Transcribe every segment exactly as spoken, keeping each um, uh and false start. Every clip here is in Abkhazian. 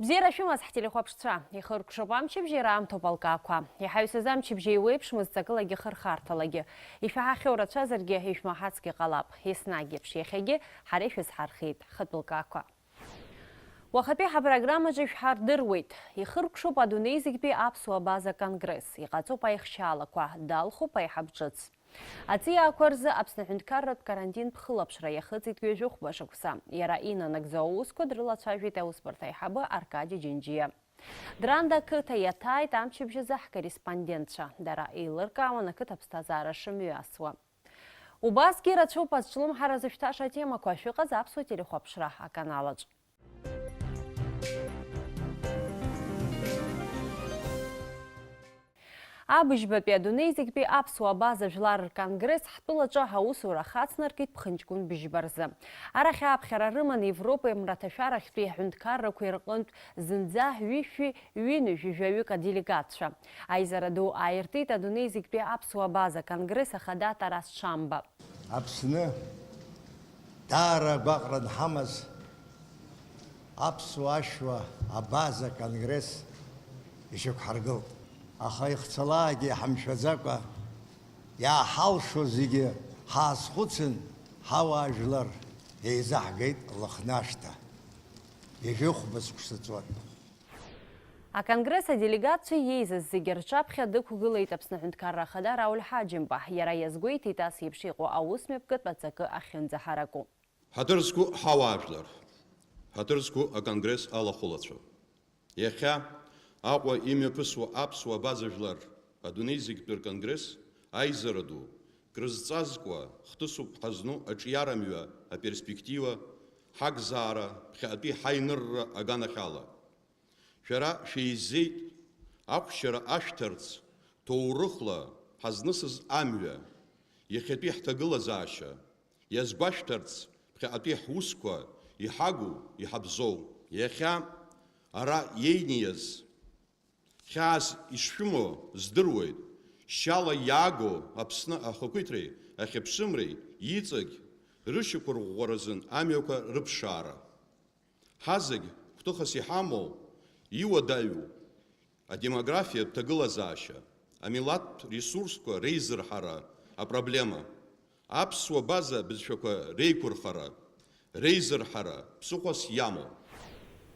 Бзиара шәымаз, ҳтелехәаԥшцәа! Ихыркәшоуп амчыбжь, иара аамҭоуп алкаақәа. Иҳаҩсыз амчыбжь еиуеиԥшмызт ҵакылагьы хырхарҭалагьы. Ишәаҳахьоу рацәазаргьы, ишәмаҳацгьы ҟалап. Еснагь еиԥш, иахьагьы ҳара ишәызҳархеит, хатә лкаақәа. Уахатәи ҳапрограммаҿы ишәҳардыруеит. Ихыркәшоуп адунеи зегьтәи аԥсуа база конгресс, иҟаҵоуп аихшьаалақәа, далхуп аиҳаб ҿыц. Аҵиаақәа рзы Аԥсны аҳәынҭқарратә карантин ԥхылаԥшра иахыҵит ҩажәи хәба шықәса. Иара инанагӡо аусқәа дрылацәажәеит аусбарҭа аиҳабы Аркади Џьынџьиа. Дранда ақыҭа иаҭааит амчыбжь азы ҳкорреспондентцәа. Дара еилыркаауан ақыҭа аԥсҭазаара шымҩасуа. Убасгьы рацәоуп азҿлымҳара зышәҭаша атемақәа, шәыҟаз аԥсуа телехәаԥшра аканалаҿ. Абыжьбатәи адунеи зегьтәи аԥсуа база жәлар рконгресс ҳтәылаҿы аусура хацнаркит ԥхынҷкәын быжьба рзы. Арахь ааԥхьара рыман Европеи амраҭашәарахьтәи аҳәынҭқаррақәеи рҟынтә зынӡа ҩышәи ҩынҩажәаҩык аделегатцәа. Аизара ду ааиртит адунеи зегьтәи аԥсуа база конгресс ахада Тарас Чамба. Аԥсны даара агәаҟра анҳамаз, аԥсуа-ашәуа абаза конгресс ишьақәҳаргылт. Аха ихцалаагьы ҳамшәаӡакәа, иааҳалшо зегьы ҳаазхәыцын, ҳауаажәлар еизаҳгеит Лыхнашҭа. Ҩажәи хәба шықәса ҵуан. Аконгресс аделегатцәа иеизаз зегьы рҿаԥхьа дықәгылеит Аԥсны Аҳәынҭқарра Ахада Рауль Ҳаџьымба. Иара иазгәеиҭеит ас еиԥш иҟоу аусмҩаԥгатә аҵакы ахьынӡаҳараку. Ҳаҭыр зқәу ҳауаажәлар, ҳаҭыр зқәу аконгресс алахәылацәа. Иахьа Аҟәа имҩаԥысуа аԥсуа абаза жәлар адунеи зегьтәи рконгресс аизара ду, крызҵазкуа хҭысуп ҳазну аҿиарамҩа аперспектива, ҳакзаара, ԥхьаҟатәи ҳаинырра аганахьала. Шәара шәеизеит, ахәшьара ашәҭарц, ҭоурыхла ҳазнысыз амҩа, иахьатәи ҳҭагылазаашьа, иазгәашәҭарц ԥхьаҟатәи ҳусқәа, иҳагу, иҳабзоу. Иахьа ара иеиниаз хьаас ишшәымоу здыруеит, шьала иаагоу Аԥсны ахақәиҭреи ахьыԥшымреи иҵегь рышьақәырӷәӷәаразын амҩақәа рыԥшаара. Ҳазегь гәҭыхас иҳамоу, иуадаҩу адемографиатә ҭагылазаашьа, амилаҭтә ресурсқәа реизырҳара апроблема, аԥсуа база бызшәақәа реиқәырхара, реизырҳара ԥсыхәас иамоу.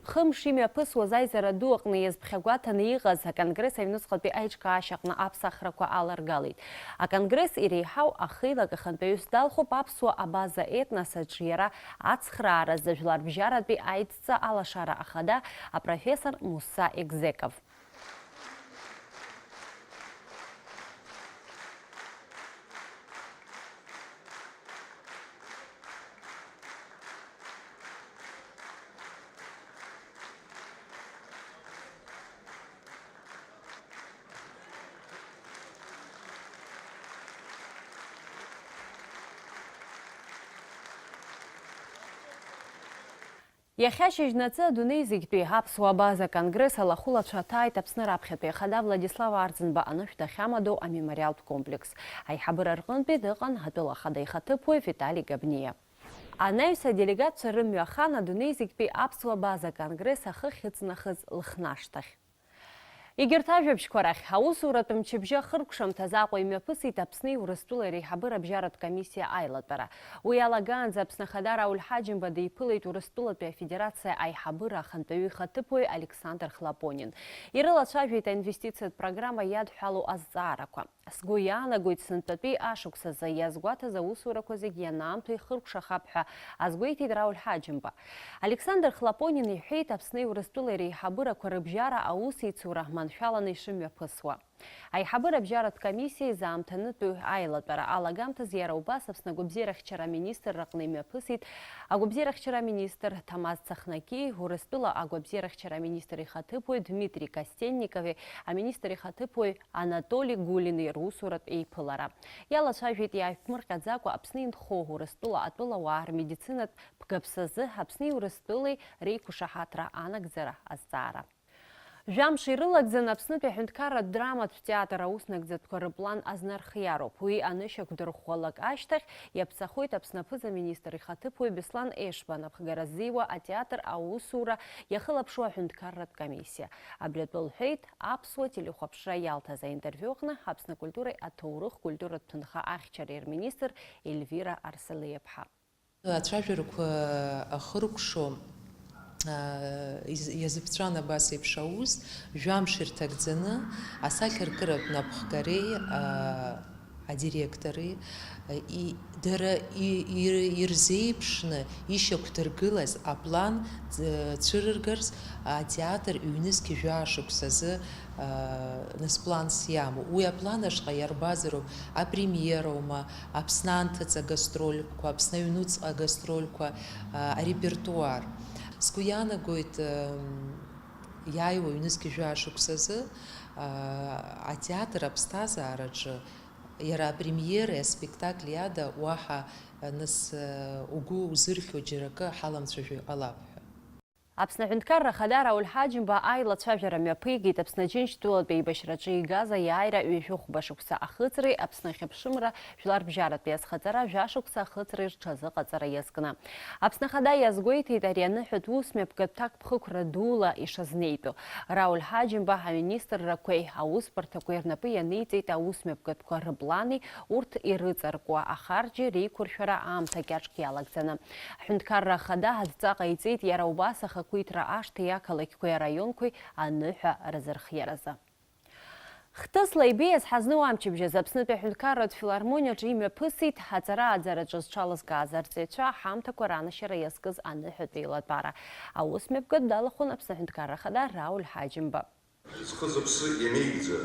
Хымш имҩаԥысуаз аизара ду аҟны иазԥхьагәаҭаны иҟаз аконгресс аҩнуҵҟатәи аиҿкаашьаҟны аԥсахрақәа аларгалеит. Аконгресс иреиҳау ахеилак ахантәаҩыс далхуп аԥсуа абаза етнос аҿиара ацхрааразы жәларбжьаратәи аидҵа алашара ахада апрофессор Мусса Егзеков. Иахьа шьыжьнаҵы адунеи зегьтәи аԥсуа абаза конгресс алахәылацәа ҭааит Аԥсны раԥхьатәи ахада Владислав Арӡынба анышә дахьамадоу амемориалтә комплекс. Аиҳабыра рҟынтәи дыҟан атәыла ахада ихаҭыԥуаҩ Витали Габниа. Анаҩс аделегатцәа рымҩа ахан адунеи зегьтәи аԥсуа база конгресс ахы ахьыҵнахыз Лыхнашҭахь. Егьырҭ ажәабжьқәа рахь, аусуратә мчыбжьы ахыркәшамҭаз Аҟәа имҩаԥысит Аԥсни Урыстәылеи реиҳабыра абжьаратә комиссиа аилатәара. Уи алагаанӡа Аԥсны Ахада Рауль Ҳаџьымба диԥылеит Урыстәылатәи Афедерациа аиҳабыра ахантәаҩы ихаҭыԥуаҩ Александр Хлопонин. Ирылацәажәеит аинвестициатә программа иадҳәалоу азҵаарақәа. Сгәы иаанагоит, сынтәатәи ашықәсазы иазгәаҭаз аусурақәа зегь ианаамҭоу ихыркәшахап ҳәа азгәеиҭеит Рауль Ҳаџьымба. Александр Хлопонин иҳәеит, Аԥсни Урыстәылеи реиҳабырақәа рыбжьара аусеицура маншәаланы ишымҩаԥысуа. Аиҳабыра абжьаратә комиссиа изаамҭанытәу аилатәара алагамҭазы иара убас Аԥсны агәабзиарахьчара аминистрра аҟны имҩаԥысит агәабзиарахьчара аминистр Ҭамаз Цахнаки, Урыстәыла агәабзиарахьчара аминистр ихаҭыԥуаҩ Дмитри Костенникови аминистр ихаҭыԥуаҩ Анатоли Гулини русуратә еиԥылара. Иалацәажәеит иааиԥмырҟьаӡакәа Аԥсны инхо Урыстәыла атәылауаа рмедицинатә бгаԥсазы Аԥсни Урыстәылеи реиқәшаҳаҭра анагӡара азҵаара. Жәамш ирылагӡаны Аԥснытәи аҳәынҭқарратә драматә театр ауснагӡатәқәа рыплан азнархиароуп. Уи анышьақәдырӷәӷәалак ашьҭахь иаԥҵахоит Аԥсны аԥыза-министр ихаҭыԥуаҩ Беслан Ешба анапхгара ззиуа атеатр аусура иахылаԥшуа аҳәынҭқарратә комиссиа. Абри атәы лҳәеит аԥсуа телехәаԥшра иалҭаз аинтервиу аҟны Аԥсны акультуреи аҭоурых-культуратә ҭынха ахьчареи рминистр Ельвира Арсалиаԥҳа. Ацәажәарақәа ахыркәшо, аа, из-, иазыԥҵәан абас еиԥш аус, жәамш ирҭагӡаны асахьаркыратә напхгареи, аа, адиректори, и-, дара и-, ир-, ирзеиԥшны ишьақәдыргылаз аплан ц-, цәырыргарц атеатр ҩнызқь жәаа шықәсазы, аа, нас планс иамоу. Уи аплан ашҟа иарбазароуп апремиероума, Аԥсны анҭыҵ агастрольқәа, Аԥсны аҩнуҵҟа агастрольқәа, а, арепертуар. Сгәы иаанагоит, м, иааиуа ҩнызқь жәаа шықәсазы, а, атеатр аԥсҭазаараҿы иара апремиереи аспектакли ада уаҳа, а, нас, а, угәы узырхьуа џьара акы ҳаламцәажәо иҟалап ҳәа. Аԥсны Аҳәынҭқарра Ахада Рауль Ҳаџьымба аилацәажәара мҩаԥигеит Аԥсны Аџьынџьтәылатә еибашьраҿы игаз аиааира ҩажәи хәба шықәса ахыҵреи Аԥсны ахьыԥшымра жәларбжьаратәи азхаҵара жәашықәса ахыҵреи рҽазыҟаҵара иазкны. Аԥсны Ахада иазгәеиҭеит ари аныҳәатә ус мҩаԥгатә ҭакԥхықәра дула ишазнеитәу. Рауль Ҳаџьымба аминистррақәеи аусбарҭақәеи рнапы ианиҵеит аус мҩаԥгатәқәа рыплани урҭ ирыҵаркуа ахарџьи реиқәыршәара аамҭа кьаҿк иалагӡаны. Аҳәынҭқарра Ахада адҵа ҟаиҵеит иара убас ахақәиҭра ашҭеи ақалақьқәеи араионқәеи аныҳәа рзырхиаразы. Хҭысла ибеиаз ҳазну амчыбжь азы Аԥснытәи аҳәынҭқарратә филармониаҿы имҩаԥысит аҵара-ааӡараҿы зҽалызкааз арҵаҩцәа аҳамҭақәа ранашьара иазкыз аныҳәатә еилатәара. Аус мҩаԥгатә далахәын Аԥсны Аҳәынҭқарра Ахада Рауль Ҳаџьымба. Зхы-зыԥсы иамеигӡа,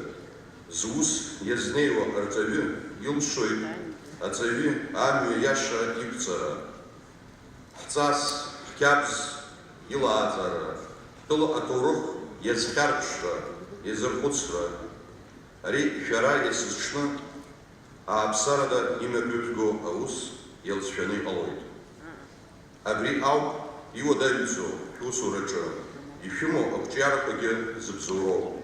зус иазнеиуа арҵаҩы илшоит аҵаҩы амҩа иаша иқәҵара. Ҳҵас, ҳқьабз илааӡара, ҳтәыла аҭоурых иазхьарԥшра, иазырхәыцра. Ари шәара иацы зҽны ааԥсарада имҩаԥыжәго аус иалҵшәаны иҟалоит. Абри ауп иуадаҩӡоу шәусураҿы ишәымоу ақәҿиарақәагьы зыбзоуроу.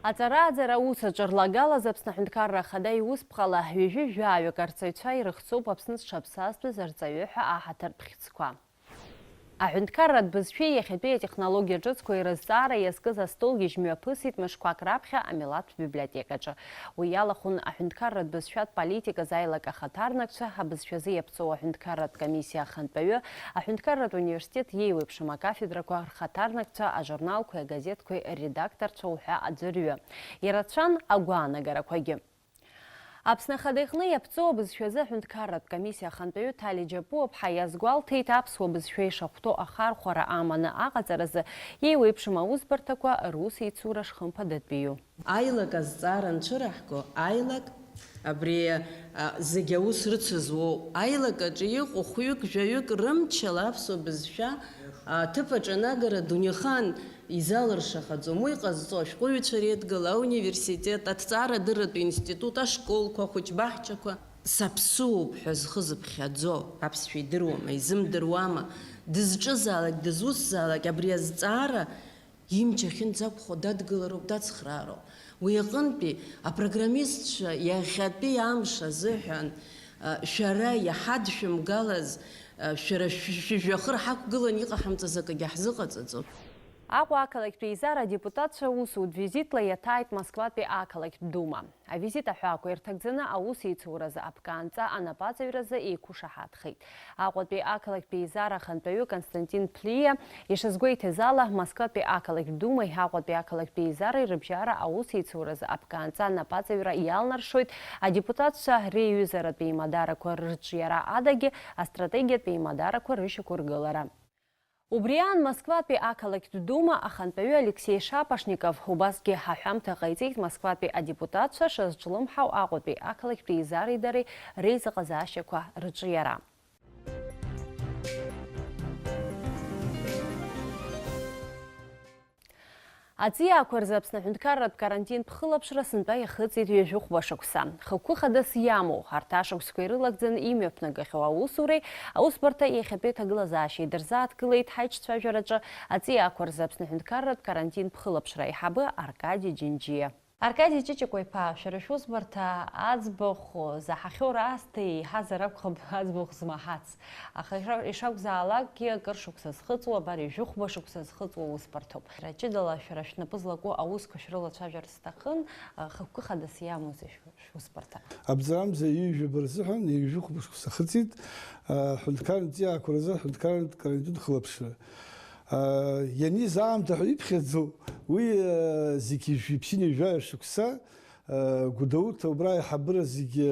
Аҵара-ааӡара аус аҿы рлагалаз Аԥсны Аҳәынҭқарра Ахада иусԥҟала ҩажәи жәаҩык арҵаҩцәа ирыхҵоуп Аԥсны зҽаԥсазтәыз арҵаҩы ҳәа аҳаҭыртә хьӡқәа. Аҳәынҭқарратә бызшәеи иахьатәи атехнологиа ҿыцқәеи рызҵаара иазкыз астолгьежь мҩаԥысит мышқәак раԥхьа амилаҭтә библиотекаҿы. Уи иалахәын аҳәынҭқарратә бызшәатә политиказ аилак ахаҭарнакцәа, абызшәазы иаԥҵоу аҳәынҭқарратә комиссиа ахантәаҩы, аҳәынҭқарратә университет иеиуеиԥшым акафедрақәа рхаҭарнакцәа, ажурналқәеи агазеҭқәеи рредакторцәа уҳәа аӡәырҩы. Ирацәан агәаанагарақәагьы. Аԥсны Ахада иҟны иаԥҵоу абызшәазы аҳәынҭқарратә комиссиа ахантәаҩы Ҭали Џьапуаԥҳа иазгәалҭеит аԥсуа бызшәа ишахәҭоу ахархәара аманы аҟаҵаразы иеиуеиԥшым аусбарҭақәа русеицура шхымԥадатәиу. Аилак азҵаара анцәыраҳго, аилак абри, а, зегь аус рыцызуоу, аилак аҿы иҟоу хәҩык, жәаҩык рымчала аԥсуа бызшәа, а, аҭыԥ аҿы анагара дунеихаан изалыршахаӡом. Уи ҟазҵо ашәҟәыҩҩцәа реидгыла, ауниверситет, аҭҵаарадырратә институт, ашколқәа, ахәыҷбаҳчақәа. Саԥсуоуп ҳәа зхы зыԥхьаӡо, аԥсшәа идыруама, изымдыруама, дызҿызаалак, дызусзаалак, абри азҵаара имч ахьынӡақәхо дадгылароуп, дацхраароуп. Уи аҟынтәи апрограммистцәа иахьатәи амш азыҳәан, а, шәара иҳадшәымгалаз, а, шәара шә-, шәыжәҩахыр ҳақәгыланы иҟаҳамҵаз акгьы ҳзыҟаҵаӡом. Аҟәа ақалақьтә еизара адепутатцәа усутә визитла иаҭааит Москватәи ақалақьтә Дума. Авизит аҳәаақәа ирҭагӡаны аусеицуразы аԥкаанҵа анапаҵаҩразы еиқәышаҳаҭхеит. Аҟәатәи ақалақьтә еизара ахантәаҩы Константин Ԥлиа ишазгәеиҭаз ала, Москватәи ақалақьтә Думеи Аҟәатәи ақалақьтә еизареи рыбжьара аусеицуразы аԥкаанҵа анапаҵаҩра иалнаршоит адепутатцәа реиҩызаратә еимадарақәа рыҿиара адагьы астратегиатә еимадарақәа рышьақәыргылара. Убри аан Москватәи ақалақьтә Дума ахантәаҩы Алексеи Шапошников убасгьы аҳәамҭа ҟаиҵеит Москватәи адепутатцәа шазҿлымҳау Аҟәатәи ақалақьтә еизареи дареи реизыҟазаашьақәа рыҿиара. Аҵиаақәа рзы Аԥсны аҳәынҭқарратә карантинтә хылаԥшра сынтәа иахыҵит ҩажәи хәба шықәса. Хықәкы хадас иамоу, арҭ ашықәсқәа ирылагӡаны имҩаԥнагахьоу аусуреи аусбарҭа иахьатәи аҭагылазаашьеи дырзааҭгылеит ҳаиҿцәажәараҿы Аҵиаақәа рзы Аԥсны аҳәынҭқарратә карантинтә хылаԥшра аиҳабы Аркади Џьынџьиа. Аркади Ҷыҷыкәа-иԥа, шәара шәусбарҭа аӡбахә заҳахьоу раасҭа еиҳазар акәхап аӡбахә змаҳац. Аха ишра-, ишакәзаалакгьы, акыр шықәса зхыҵуа, абар ҩажәи хәба шықәса зхыҵуа усбарҭоуп. Шәара ҷыдала шәара шәнапы злаку аусқәа шәрылацәажәар сҭахын, хықәкы хадас иамоузеи шә-, шәусбарҭа? Абзарамза ҩажәи жәаба рзыҳәан ҩажәи хәба шықәса хыҵит, аҳәынҭқарратә ҵиаақәа рзы аҳәынҭқарратә карантинтә хылаԥшра. Ианиз аамҭа ҳәа иԥхьаӡоу, уи зегьы ижәи ԥшьынҩажәаҩа шықәса, Гәдоуҭа убра аиҳабыра зегьы,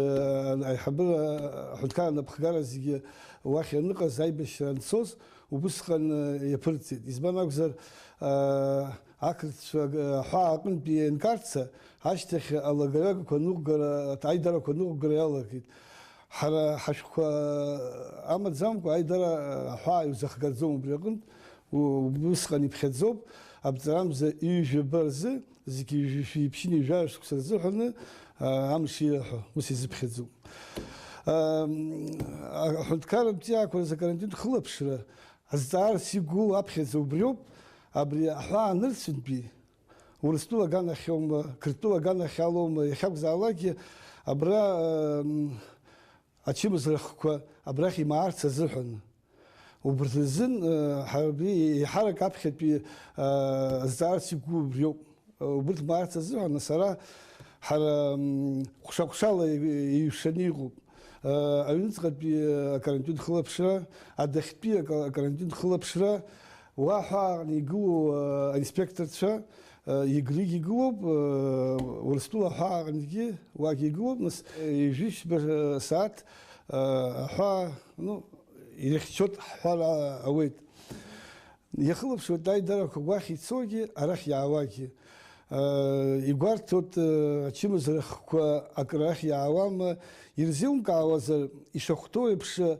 аиҳабыра, аҳәынҭқарра анапхгара зегьы уахь аныҟаз, аибашьра анцоз, убысҟан иаԥырҵит. Избан акәзар, ақырҭцәа аҳәаа аҟынтәи ианкарца, ашьҭахь алагаҩагақәа аныҟәгара, аидарақәа аныҟәгара иалагеит. Ҳара ҳашәҟәқәа амаӡамкәа аидара аҳәаа иузахгаӡом убри аҟынтә, у-, убысҟан иԥхьаӡоуп, абҵарамза ҩажәи жәаба рзы, зегьы ҩажәи ԥшьынҩажәаҩа шықәса рзыҳәаны, а, амш ираҳәо, ус изыԥхьаӡоуп. Ам, аҳәынҭқарратә ҵиаақәа рзы акарантинтә хылаԥшра азҵаарц игәылоу аԥхьаӡа убриоуп, абри аҳәаа анырцәынтәи, Урыстәыла аганахьоума, Қырҭтәыла аганахь алоума, иахьакәзаалакгьы абра, м, ачымазара хкқәа абрахь имаарц азыҳәан. Убырҭ рзын, ы, ҳара абри еиҳарак аԥхьатәи, ы, азҵаарц игәы убриоуп. Убырҭ маарц азыҳәан сара ҳара, м, хәша-хәшала еиҩшаны иҟоуп. Ы, аҩныҵҟатәи, ы, акарантин хылаԥшра, адәахьтәи ака-, акарантин хылаԥшра, уа ҳәааҟны игылоу, ы, аинспекторцәа, ы, Егригь игылоуп, ы, Урыстәыла ҳәааҟынгьы уагь игылоуп, нас, ы, ҩажәи ԥшьба, ы, сааҭ, ы, аҳәаа, ну, ирыхьчоит ҳҳәар ауеит. Иахылаԥшуеит аидарақәа уахь ицогьы, арахь иаауагьы. Ы, игәарҭоит, ы, ачымазара хкқәа акы рахь иаауама, ирзеилымкаауазар, ишахәҭоу еиԥш, ы,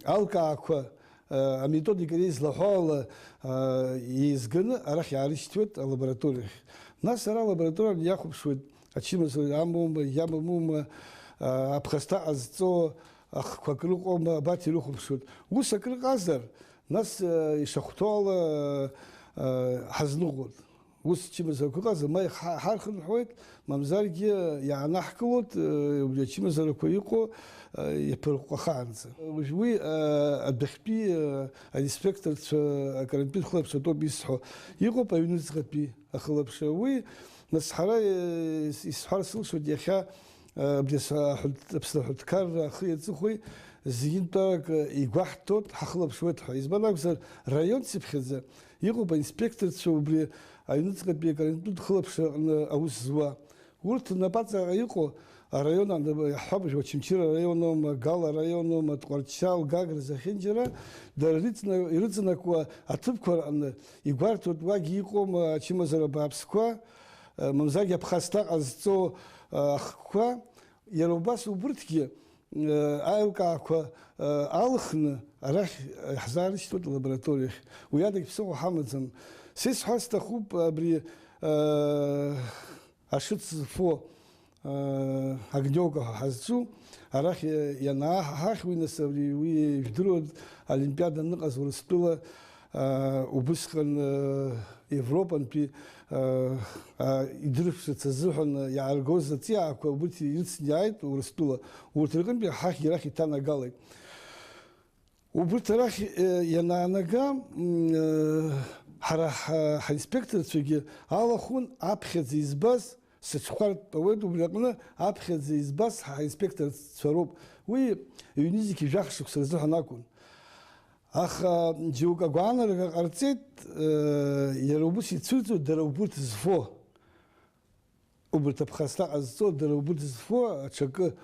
алкаақәа, ы, аметодика иреизлаҳәо ала, ы, еизганы арахь иаарышьҭуеит алабораториахь. Нас ара алабораториан иахәаԥшуеит, ачымазара амоума, иамамума, ы, аԥхасҭа ҟазҵо ахқәа акрыҟоума, абарҭ ирыхәаԥшуеит. Ус акрыҟазар, нас, ы, ишахәҭоу ала, ы, ҳазныҟәоит. Ус чымазарақәа ыҟазар, ма иҳа-, ҳархынҳәуеит, мамзаргьы иаанаҳкылоит, ы, убри ачымазарақәа иҟоу, ы, иаԥырҟәҟәахаанӡа. Уи, ы, адәахьтәи, ы, аинспекторцәа, акарантин хылаԥшратәоуп исҳәо. Иҟоуп аҩныҵҟатәи ахылаԥшра. Уи, нас, ҳара, ы, ис-, исҳәар сылшоит иахьа, Абри ас-, аҳәынҭ-, Аԥсны аҳәынҭқарра ахи аҵыхәеи зегьынтәарак игәаҳҭоит, ҳахылаԥшуеит ҳәа. Избан акәзар, раионс иԥхьаӡа иҟоуп аинспекторцәа убри аҩныҵҟатәи акарантинтә хылаԥшра аҟны аус зуа. Урҭ рнапаҵаҟа иҟоу араион, ан-, иаҳҳәап, Очамчыра араион аума, Гала араион аума, Тҟәарчал, Гагра зехьынџьара, дара ирыҵна-, ирыҵанакуа аҭыԥқәа рҟны игәарҭоит уагь иҟоума ачымазара бааԥсқәа, мамзаргьы аԥхасҭа ҟазҵо ахқәа, иара убас убырҭгьы, аилкаақәа алхны арахь иаҳзаарышьҭуеит алабораториахь. Уи адагь ԥсыхәа ҳамаӡам. Са исҳәар сҭахуп абри, ашыц зфо, огнёвка ҳәа ҳазҿу, арахь ианааҳаҳахь, уи нас абри, уи жәдыруа Олимпиада аныҟаз Урыстәыла, аа, убысҟан, аа, Европантәи, аа, аа, идырԥшырц азыҳәан иааргоз аҵиаақәа убырҭ ирыцны иааит Урыстәыла. Урҭ рҟынтәи ҳахьгьы арахь иҭанагалеит. Убырҭ арахь, э, ианаанага, м, э, ҳара ҳа-, ҳаинспекторцәагьы алахәын аԥхьаӡа избаз, сыҽхәартә ауеит убри аҟны, аԥхьаӡа избаз ҳаинспекторцәа роуп. Уи ҩнызқь жәаха шықәса рзыҳәан акәын. Аха џьоук агәаанарга ҟарҵеит, э, иара убыс ицәырҵуеит дара убырҭ зфо. Убырҭ аԥхасҭа ҟазҵо, дара убырҭ зфо аҽакы,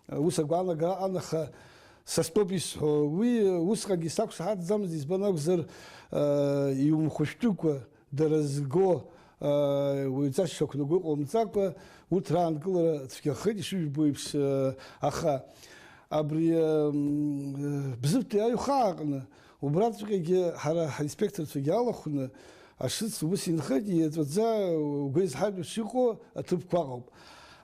ус агәаанагара аҟан, аха са стәоуп исҳәо. Уи усҟангьы сақәшаҳаҭӡамызт, избан акәзар, э, иумхәышәтәыкәа, дара зго, уаҩҵас ишақәнаго иҟоумҵакәа, урҭ раанкылара цәгьахеит, ишыжәбо еиԥш, аха абри, м, Бзыԥтәи аҩхаа аҟны, убраҵәҟьагьы ҳара ҳаинспекторцәагьы алахәны, Ашыц ус инхеит, иеҵәаӡа, угәы изҳартә шыҟоу аҭыԥқәа ыҟоуп.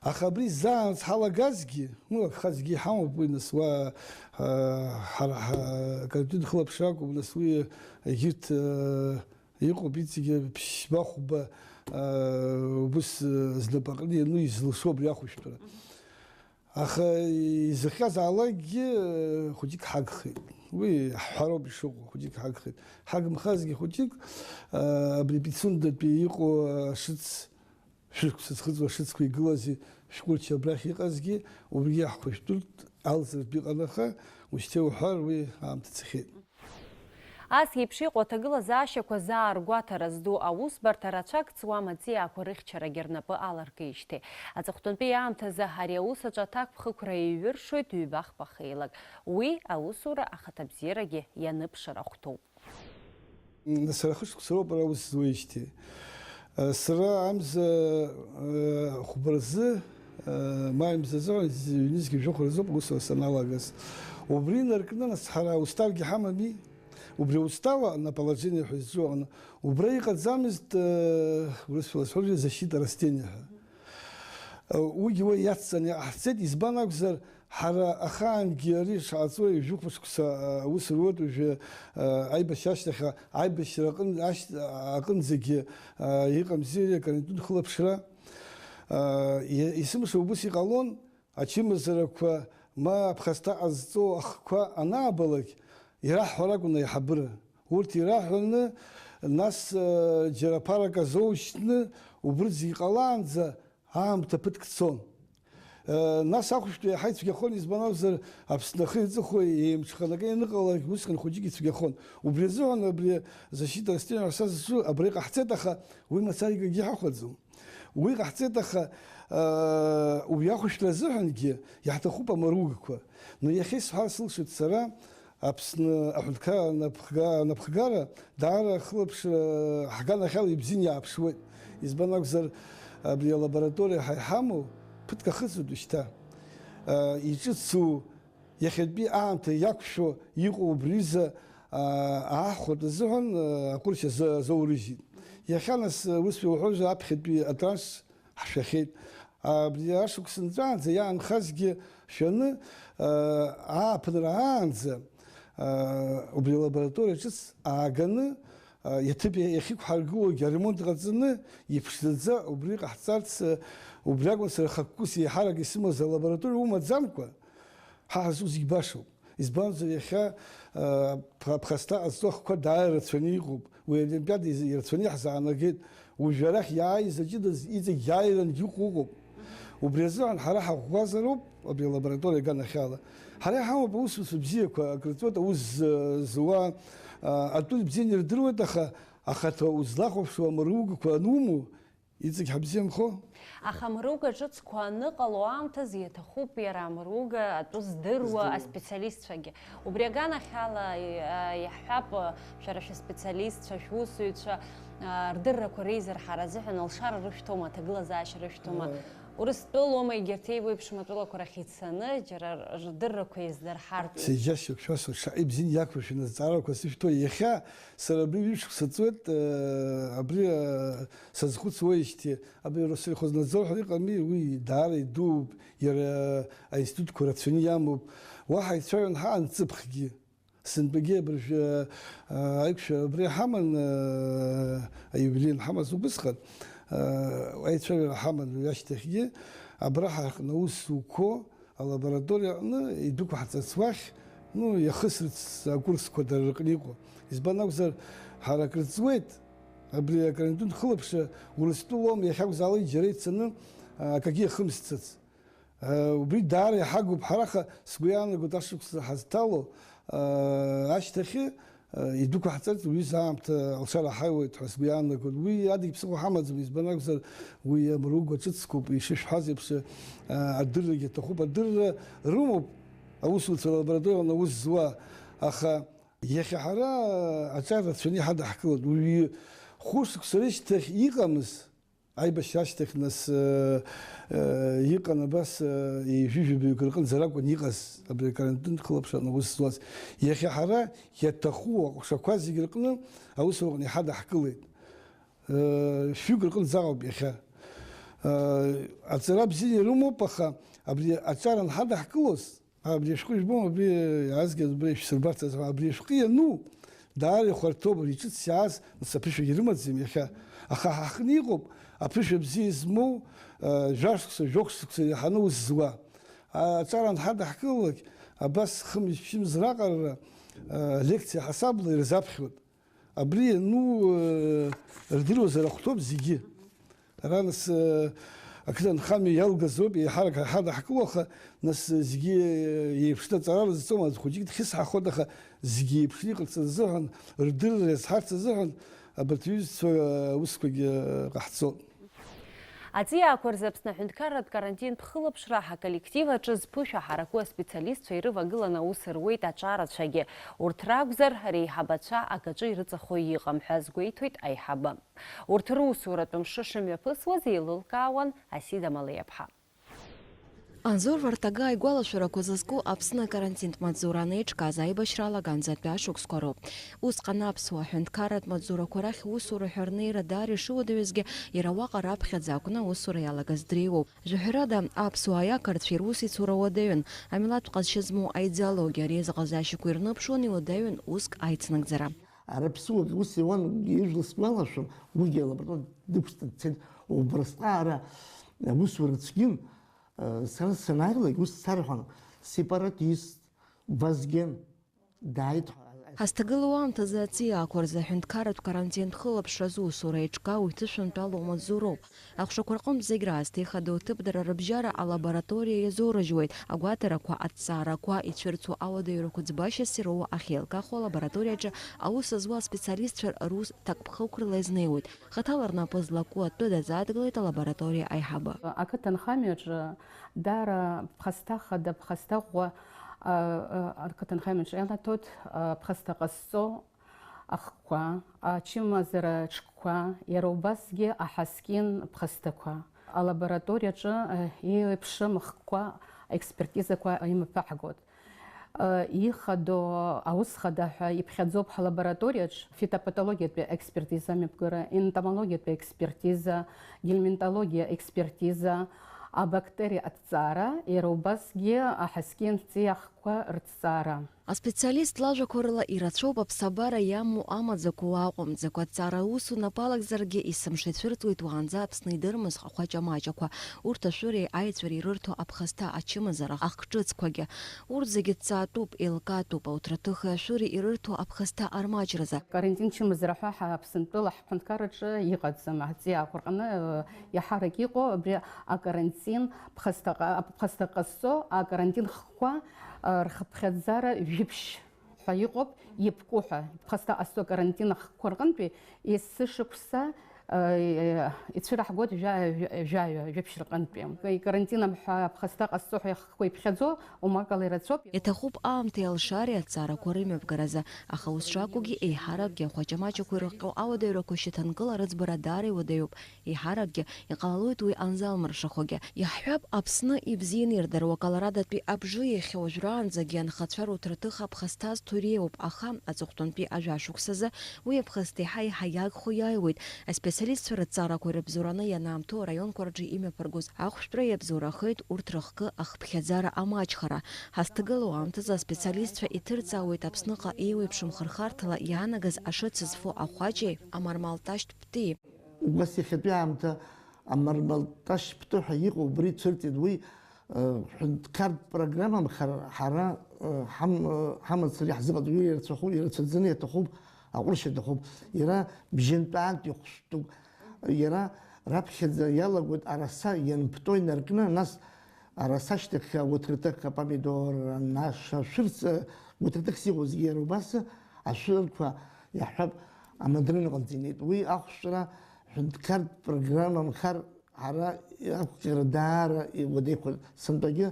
Аха абри заанаҵ ҳалагазгьы, ну, агха зегьы иҳамоуп уи, нас уа, а, ҳара, ҳа-, акаратәи хылаԥшра акәым, нас уи егьырҭ, а, иҟоуп, иҵегьы ԥшьба-хәба, а, убыс, а, знапаҟны иану изылшо абри ахәышәтәра. Аха изыхҟьазаалакгьы, э, хәыҷык ҳагхеит. Уи ҳҳәароуп ишыҟоу, хәыҷык ҳагхеит. Ҳагымхазгьы хәыҷык, э, абри Пицундатәи иҟоу ашыц, шәышықәса зхыҵуа ашыцқәа игылази, шәҟәырча абрахь иҟазгьы, убригьы ҳхәышәтәыртә алҵыртә иҟан, аха ушьҭа иуҳәар, уи аамҭа цахьеит. Ас еиԥш иҟоу аҭагылазаашьақәа зааргәаҭара зду аусбарҭа рацәак ҵуам аҵиаақәа рыхьчарагьы рнапы аларкижьҭеи. Аҵыхәтәантәи аамҭазы ари аус аҿы аҭакԥхықәра еиҩыршоит ҩба-хԥа хеилак. Уи аусура ахаҭабзиарагьы ианыԥшыр ахәҭоуп. Сара хышықәса роуп ара аус зуеижьҭеи. Сара амза хәба рзы, маи мзазы, ҩнызқьи жәохә рзоуп аусура саналагаз. Убри инаркны, нас, ҳара аусҭаргьы ҳамами, убри аусҭала на положение ҳәа изҿу аҟны, убра иҟаӡамызт, урысшәала сҳәозар, защита растения ҳәа. Уигьы уа иацҵаны иҟаҳҵеит, избан акәзар, ҳара ахаангьы ари шаҟаҵои жәохә шықәса аус руеит, уажәы аибашьра ашьҭахь, аибашьра аҟын-, ашь-, аҟынӡагьы иҟамзи ари акаранкьын хылаԥшра. Исымша убыс иҟалон, ачымазарақәа ма аԥхасҭа ҟазҵо ахқәа анаабалак, ираҳҳәар акәын аиҳабыра. Урҭ ираҳәаны, нас, џьара ԥарак азоушьҭны, убырҭ зегь ҟалаанӡа аамҭа ԥыҭк цон. Нас ахәышәтәра иаҳа ицәгьахон, избан акәзар, Аԥсны ахи аҵыхәеи еимҽханакы ианыҟалалак, усҟан хәыҷык ицәгьахон. Убри азыҳәан абри защита растения ҳәа сазыҿу абра иҟаҳҵеит, аха уи мацара акгьы ҳахәаӡом. Уи ҟаҳҵеит, аха, уи ахәышәтәра азыҳәангьы иаҳҭахуп амаругақәа. Но иахьа исҳәар сылшоит сара, Аԥсны аҳәынҭқарра анапхга-, анапхгара даара ахылаԥшра ҳганахьала ибзианы иааԥшуеит. Избан акәзар, абри алабораториа ҳа иҳамоу ԥыҭк ахыҵуеит уажәшьҭа. Иҿыцу, иахьатәи аамҭа иақәшәо иҟоу убри изы, аа, аахәартә азыҳәан, аа, аҟәыршь азы-, азоурыжьит. Иахьа нас, ус иуҳәозар, аԥхьатәи атранш ҳшәахьеит. Абри ашықәс нҵәаанӡа иаанхазгьы шәаны, аа, ааԥынра аанӡа, аа, убри алабораториа ҿыц ааганы, аа, иаҭыԥ иахьықәҳаргылогьы аремонт ҟаҵаны, иԥшӡаӡа убри ҟаҳҵарц, аа, убри акәын сара хықәкыс еиҳарак исымаз алабораториа умаӡамкәа. Ҳа ҳазҿу зегь башоуп. Избанзар, иахьа, а, ԥ-, ԥхасҭа ҟазҵо ахқәа даара ирацәаны иҟоуп. Уи аолимпиада изы ирацәаны иаҳзаанагеит. Уажәы арахь иааиз аҷыдаз иҵегь иааирангьы иҟоу ыҟоуп. Убри азыҳәан ҳара ҳаӷәӷәазароуп абри алабораториа аганахьала. Ҳара иҳамоуп аусуцәа бзиақәа, акрыҵуеит аус з-, зуа, а, атәы бзианы ирдыруеит, аха ахаҭа узлахәаԥшуа амаругақәа анумоу, Иҵегь ҳабзианхо? Аха амруга ҿыцқәа аныҟало аамҭазы иаҭахуп иара амруга атәы здыруа Здыруа. аспециалистцәагьы. Убри аганахьала, и-, а, иаҳҳәап, а, шәара шәаспециалистцәа, шәусзуҩцәа, а, рдыррақәа реизырҳара азыҳәан алшара рышәҭома, аҭагылазаашьа рышәҭома? Ыы. Урыстәылоума егьырҭ еиуеиԥшым атәылақәа рахь ицаны, џьара р-, рдыррақәа еиздырҳартә? Сеиџьасшьоуп, шәасҳәоит, шаҟа ибзианы иақәыршәаны азҵаарақәа сышәҭо. Иахьа сара абри ҩышықәса ҵуеит, э, абри, э, сазхәыцуеижьҭеи, абри Россельхознадзор ҳәа иҟами, уи даара идууп, иара аинститутқәа рацәаны иамоуп. Уаҳа ицәажәон ҳаан ҵыԥхгьы. Сынтәагьы абыржәы, э, аиқәшәара абри ҳаман, э, аиубилеи анҳамаз убысҟан, э, аицәажәара ҳаман уи ашьҭахьгьы, абра ҳаҟны аус зуқәо, алабораториа аҟны идәықәаҳҵарц уахь, ну, иахысырц акурсқәа дара рыҟны иҟоу. Избан акәзар, ҳара акрыҵуеит, абри акаранкьын хылаԥшра Урыстәылоума, иахьакәзаалак џьара ицаны, а, акагьы иахымсцац. А, убри даара иҳагуп, ҳара аха сгәы иаанагоит ашықәс ҳазҭало, а, ашьҭахьы, идәықәаҳҵарц уи аамҭа алшара ҳаиуеит ҳәа сгәы иаанагоит. Уи адагь ԥсыхәа ҳамаӡам, избан акәзар, уи амруга ҿыцқәоуп, ишышәҳәаз еиԥш, а, адыррагьы аҭахуп. Адырра рымоуп аусуцәа алабораториа аҟны аус зуа, аха иахьа ҳара аҿар рацәаны иҳадаҳкылоит. Уи хәышықәса рышьҭахь иҟамыз, Аибашьра ашьҭахь, нас, э, э, иҟан абас, э, ҩажәи жәаҩык рҟынӡа ракәын иҟаз абри акарантин хылаԥшран аус зуаз. Иахьа ҳара иаҭаху аҟәшақәа зегь рҟны аусураҟны иҳадаҳкылеит. Шәҩык рҟынӡа ыҟоуп иахьа. Аҵара бзиа ирымоуп, аха абри аҿар анҳадаҳкылоз, абри ашәҟәы жәбом, абри иаазгаз убри ишәсырбарц азы, абри ашәҟәы иану, даара ихәарҭоуп, абри ҿыц иааз, нас аԥышәагьы рымаӡам иахьа. Аха ҳаҳхны иҟоуп, аԥышәа бзиа змоу, жәашықәса, жәохә шықәса иаҳаны аус зуа. Аҿар анҳадаҳкылалак, абас хымз-ԥшьымз раҟарара, лекциа ҳасабла ирзаԥхьоит. Абри иану, э, рдыруазар ахәҭоуп зегьы. Ара нас, э, ақыҭанхамҩа иалгазоуп, еиҳарак ҳадаҳкыло, аха нас зегьы, э, еиԥшны аҵара рызҵом, аӡә хәыҷык дхьысҳахоит, аха зегьы еиԥшны иҟарҵаз азыҳәан, рдырра иазҳарц азыҳәан, абарҭ аҩызцәа, э, аусқәагьы, э, ҟаҳҵоит. Аҵиаақәа рзы Аԥсны аҳәынҭқарратә карантинтә хылаԥшра ҳаколлектив аҿы зԥышәа ҳараку аспециалистцәа ирывагыланы аус руеит аҿарацәагьы. Урҭ ракәзар, реиҳабацәа агаҿы ирыҵахо иҟам ҳәа азгәеиҭоит аиҳабы. Урҭ русуратә мшы шымҩаԥысуаз еилылкаауан Асида Малеиаԥҳа. Анзор Вартагаа игәалашәарақәа зызку Аԥсны акарантинтә маҵзура анеиҿкааз аибашьра алаганӡатәи ашықәсқәа роуп. Усҟан аԥсуа аҳәынҭқарратә маҵзурақәа рахь усура ҳәа рнеира даара ишыуадаҩызгьы, иара уаҟа раԥхьаӡа акәны аусура иалагаз дреиуоуп. Жәаҳәарада, аԥсуааи ақырҭцәеи русеицура уадаҩын, амилаҭтә ҟазшьа змоу аидеологиа реизыҟазаашьақәа ирныԥшуан иуадаҩын уск аицнагӡара. Ара ԥсыуак ус иуан, ижәла сгәалашәом, уигьы алабораториа дықәҵны дцеит. Убрасҟаара аусура цәгьан, сара санааилак ус сарҳәон, сепаратист, Вазген дааит ҳәа. Ҳазҭагылоу аамҭазы аҵиаақәа рзы аҳәынҭқарратә карантинтә хылаԥшра зусура еиҿкаау иҭышәынтәалоу маҵзуроуп. Аҟәшақәа рҟынтә зегь раасҭа ихадоу аҭыԥдара рыбжьара алабораториа иазоурыжьуеит, агәаҭарақәа, аҭҵаарақәа, ицәырҵуа ауадаҩрақәа ӡбашьас ироуа ахьеилкаахо алабораториаҿы аус зуа аспециалистцәа рус ҭакԥхықәрала изнеиуеит. Хаҭала рнапы злаку атәы дазааҭгылеит алабораториа аиҳабы. Ақыҭанхамҩаҿы даара ԥхасҭа хада, ԥхасҭа ӷәӷәа, а, а, ақыҭанхамҩаҿы ианаҭоит, а, ԥхасҭа ҟазҵо ахкқәа, ачымазара ҽкқәа, иара убасгьы аҳаскьын ԥхасҭақәа. Алабораториаҿы, а, еиуеиԥшым ахкқәа, аекспертизақәа имҩаԥаҳгоит. Ихадоу аус хада ҳәа иԥхьаӡоуп ҳлабораториаҿ фитопатологиатәи аекспертиза амҩаԥгара, ентомологиатәи аекспертиза, гельминтологиа аекспертиза, абактериа аҭҵаара, иара убасгьы аҳаскьын ҵиахқәа рыҭҵаара. Аспециалист лажәақәа рыла ирацәоуп аԥсабара иамоу амаӡақәа уа аҟәымҵӡақәа. Аҭҵаара аус унапы алакзаргьы, есымша ицәырҵуеит уаанӡа Аԥсны идырмыз ахәаҷамаҷақәа. Урҭ ашәыреи аицәареи ирырҭо аԥхасҭа ачымазара ахк ҿыцқәагьы. Урҭ зегьы ҭҵаатәуп, еилкаатәуп, ауҭраҭыхи ашәыри ирырҭо аԥхасҭа армаҷразы. Карантин чымазара ҳәа ҳа Аԥсынтәыла ҳҳәынҭқарраҿы иҟаӡам. Аҵиаақәа рҟны, э, иаҳарак иҟоу абри акарантин ԥхасҭа ҟа-, ԥхасҭа ҟазҵо акарантин хкқәа, э, рхыԥхьаӡара жәиԥшь ҳәа иҟоуп, иԥку ҳәа. Ԥхасҭа ҟазҵо акарантин ахкқәа рҟынтәи есышықәса, э, ицәыраҳгоит жәа-, жәа-, жәаҩа, жәаԥшь рҟынтәи. Икарантинам ҳәа ԥхасҭа ҟазҵо ҳәа ихкқәа иԥхьаӡо, умакала ирацәоуп. Иаҭахуп аамҭеи алшареи аҭҵаарақәа рымҩаԥгаразы, аха ус шакәугьы, еиҳаракгьы ахәаҷамаҷақәа ирыхҟьо ауадаҩрақәа шьаҭанкыла рыӡбара даара иуадаҩуп. Еиҳаракгьы иҟалалоит уи анзалмыршахогьы. Иаҳҳәап, Аԥсны ибзианы ирдыруа Колорадотәи абжеи иахьа уажәраанӡагьы анхацәа руҭраҭых аԥхасҭа зҭо иреиуоуп, аха аҵыхәтәантәи ажәа шықәсазы уи аԥхасҭа еиҳа-еиҳа иагхо иааиуеит. Аспециалистцәа рыҭҵаарақәа ирыбзоураны ианаамҭоу араионқәа рҿы имҩаԥыргоз ахәшәтәра иабзоурахеит урҭ рыхкы ахԥхьаӡара амаҷхара. Ҳазҭагылоу аамҭазы аспециалистцәа иҭырҵаауеит Аԥсныҟа еиуеиԥшым хырхарҭала иаанагаз ашыцызфо ахәаҷеи амармалташьтә птәи. Убас иахьатәи аамҭа амармалташь птәы ҳәа иҟоу убри цәырҵит. Уи, э, ҳәынҭқартә программамхар ҳара, э, ҳам-, э, ҳамацара иаҳзыҟаҵоу, уи ирацәахоуп, ирацәаӡаны иаҭахуп, аҟәыршьа аҭахуп. Иара бжьынтәаантә ихәшәтәуп. Иара раԥхьаӡа иалагоит араса ианптәо инаркны, нас араса ашьҭахь агәыҭырҭыхга, апомидор, анаша, шәырҵ, э, гәыҭырҭыхс иҟоу зегьы иара убас ашәырқәа, иаҳҳәап, амадрына аҟынӡа инеит. Уи ахәшәтәра ҳәынҭқартә программамхар ҳара ақәҟьара даара иуадаҩхоит. Сынтәагьы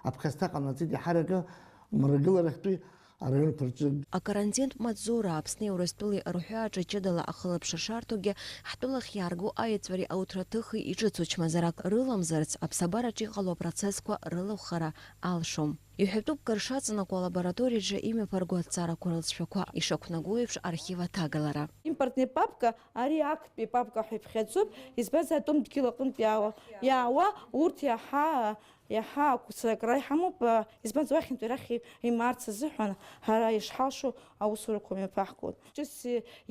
аԥхасҭа ҟанаҵеит, иаҳаракы мрагыларахьтәи араионқәа рҿы. Акарантинтә маҵзура Аԥсни Урыстәылеи рҳәааҿы ҷыдала ахылаԥшра шарҭогьы, ҳтәылахь иаарго аиаҵәареи ауҭраҭыхи иҿыцу чмазарак рыламзарц аԥсабараҿы иҟало апроцессқәа рылахәхара алшом. Иҳәатәуп кыр шаҵанакуа алабораториаҿы имҩаԥырго аҭҵаарақәа рылҵшәақәа, ишақәнаго еиԥш архив аҭагалара. Импортный папка, ари актәи папка ҳәа иԥхьаӡоуп, избанзар атәым дгьыл аҟынтә иаауа, иаауа, урҭ иаҳа, иаҳа ақәыцракра иҳамоуп, избанзар уахьынтәи арахь имаарц азыҳәан ҳара ишҳалшо аусурақәа мҩаԥаҳгоит. Ҿыц